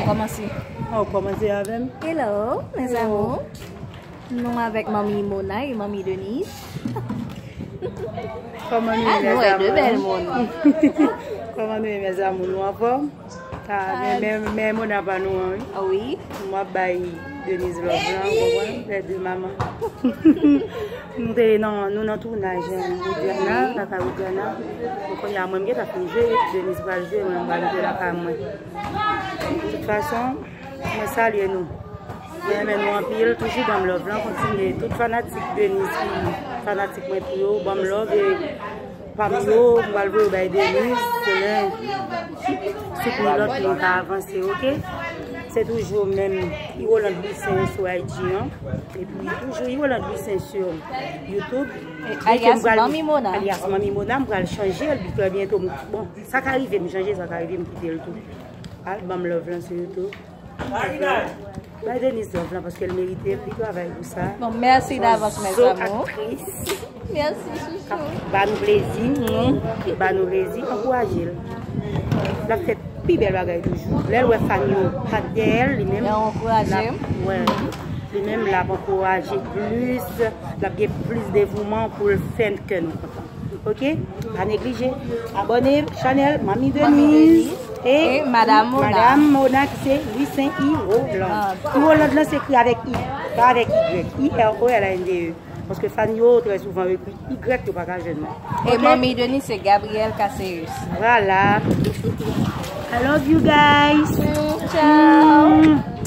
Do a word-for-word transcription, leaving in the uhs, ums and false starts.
Kòmanse. Oh, kòmanse avè m. Hello, mes amours. Nou avèk Manmi Mona e Manmi Denise. Kòman nou ye, mes amours? Kòman nou ye, mes amours? Nou anfòm? Ah, men, men, men Mona pa nou an, wi. Ah, wi. M ap bay Denise love lan, ou konprann? Lè de manman. Nou te nan, nou nan tounaj, hein, Widiana, lakay Widiana. Bon, kounye a, mwen, m gentan fin jwe, Denise pral jwe, mwen, m pral jwe lakay mwen. De tout fason, mwen salye nou. Mwen renmen nou anpil, toujou ban m love lan, kontinye. Tout fanatik Denise ki fanatik mwen tou yo, ban m love e pa m yo, m pral voye yo bay Denise, se lè soutni lòt moun ka avanse, oke? Se toujou menm Iwoland Louis Saint sou I G an, epi toujou Iwoland Louis Saint sou YouTube. Alyas Manmi Mona. Alyas Manmi Mona, m pral chanje l, byen, byen, bon, sa ka rive m chanje, sa ka rive m kite l tou. Al ban m love lan sou YouTube. Bay Denise love lan paske l merite, li travay pou sa. Bon, mèsi davans, mes amours. Aktris. Mèsi, chouchou. Ba nou plezi, hmm, ba nou plezi, ankouraje l. L ap fè pi bèl bagay toujou. Lè l wè fan yo pa dèyè l, li menm, l ap, wè, li menm l ap ankouraje plis, l ap gen plis devouman pou l fè kè nou kontan. Oke? Pa neglije. Abòne chanèl Manmi Denise e Madam Mona. Madam Mona ki se Louis Saint Iwoland. Iwoland lan se ekri avèk I, pa avèk Y. I R O L A N D E. Paske fan yo trè souvan yo ekri Y, yo pa ka jwenn mwen. E Manmi Denise se Gabrielle Caceus. Vwala. I love you guys. Ciao.